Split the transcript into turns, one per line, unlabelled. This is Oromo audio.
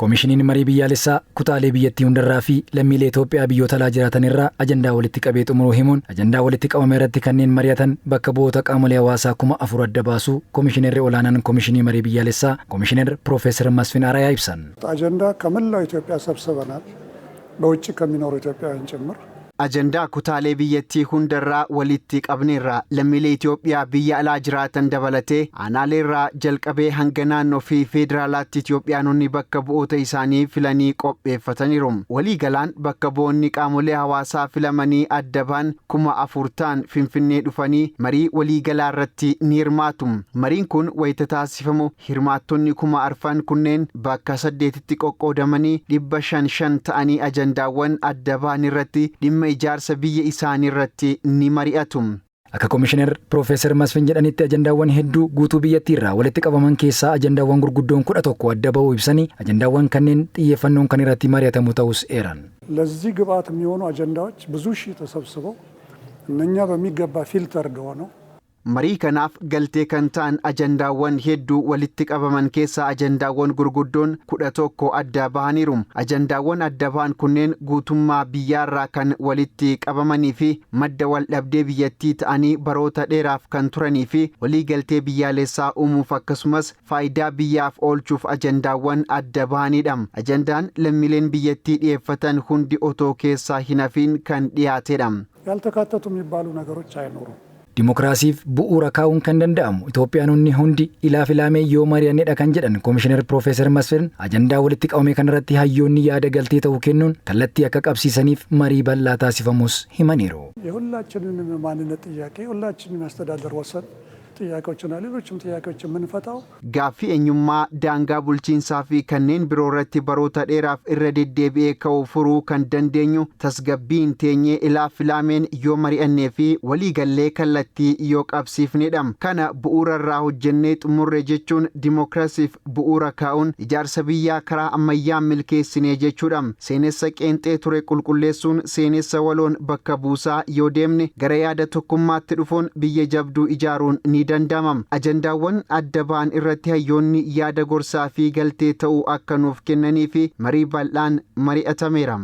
Koomishiniin marii biyyaalessaa kutaalee biyyattii hundarraa fi lammiilee Itoophiyaa biyyoota alaa jiraatan irraa ajandaa walitti qabee xumuruu himuun, ajandaa walitti qabame irratti kanneen mari'atan bakka bu'oota qaamolee hawaasaa 4000 adda baasuu Koomishinarri olaanaan Koomishinii marii biyyaalessaa Koomishinar Piroofeesar Masfin Arayaa ibsan.
አጀንዳ ከመላው ኢትዮጵያ ሰብስበናል። በውጭ ከሚኖሩ ኢትዮጵያውያን ጭምር።
Ajandaa kutaalee biyyattii hundarraa walitti qabneerra. Lammiilee Itoophiyaa biyya alaa jiraatan dabalatee aanaaleerraa jalqabee hanga naannoo fi federaalaatti Itoophiyaanonni bakka bu'oota isaanii filanii qopheeffataniiru. Waliigalaan bakka bu'oonni qaamolee hawaasaa filamanii adda ba'an 4000 ta'an Finfinnee dhufanii marii waliigalaa irratti ni hirmaatu. Mariin kun wayita taasifamu hirmaattonni 4000 kunneen bakka saddeetitti qoqqoodamanii 500 ta'anii ajandaawwan adda ba'an irratti dhimma ijaarsa biyya isaanii irratti ni mari'atu.
Akka Koomishinar Piroofeesar Masfin jedhanitti, ajandaawwan hedduu guutuu biyyattii irraa walitti qabaman keessaa ajandaawwan gurguddoon 11 adda bahuu ibsanii, ajandaawwan kanneen xiyyeeffannoon kan irratti mari'atamu ta'us eeran.
ለዚህ ግብአት የሚሆኑ አጀንዳዎች ብዙ ሺህ ተሰብስበው እነኛ በሚገባ filtered ሆነው
Marii kanaaf galtee kan ta'an ajandaawwan hedduu walitti qabaman keessaa ajandaawwan gurguddoon 11 adda bahaniiru. Ajandaawwan adda bahan kunneen guutummaa biyyaarraa kan walitti qabamanii fi madda wal dhabdee biyyattii ta'anii baroota dheeraaf kan turanii fi waliigaltee biyyaalessaa uumuuf akkasumas faayidaa biyyaaf oolchuuf ajandaawwan adda bahanidha. Ajandaan lammiileen biyyattii dhiyeeffatan hundi otoo keessaa hin hafiin kan dhiyaatedha.
ያልተካተቱ የሚባሉ ነገሮች አይኖሩም።
Dimookiraasiif bu'uura kaa'uun kan danda'amu Itoophiyaanonni hundi ilaaf ilaamee yoo mari'annedha kan jedhan Koomishinar Piroofeesar Masfin, ajandaa walitti qabame kanarratti hayyoonni yaada galtee ta'uu kennuun kallattii akka qabsiisaniif marii bal'aa taasifamus himaniiru.
የሁላችንንም የማንነት ጥያቄ፣ የሁላችንም የአስተዳደር ወሰን ጥያቄዎችና ሌሎችም ጥያቄዎች የምንፈታው
Gaaffii eenyummaa, daangaa bulchiinsaa fi kanneen biroo irratti baroota dheeraaf irra deddeebi'ee ka'u furuu kan dandeenyu tasgabbiin teenyee ilaaf filaameen yoo mari'annee fi waliigallee kallattii yoo qabsiifnedha. Kana bu'uura irraa hojjennee xumurre jechuun dimookiraasiif bu'uura kaa'uun ijaarsa biyyaa karaa ammayyaa milkeessinee jechuudha. Seenessa qeenxee ture qulqulleessuun seenessa waloon bakka buusaa yoo deemne gara yaada tokkummaatti dhufuun biyya jabduu ijaaruun ni danda'ama. Ajandaawwan adda ba'an irratti hayyoonni yaada gorsaa fi galtee ta'uu akka nuuf kennanii fi marii bal'aan mari'atameera.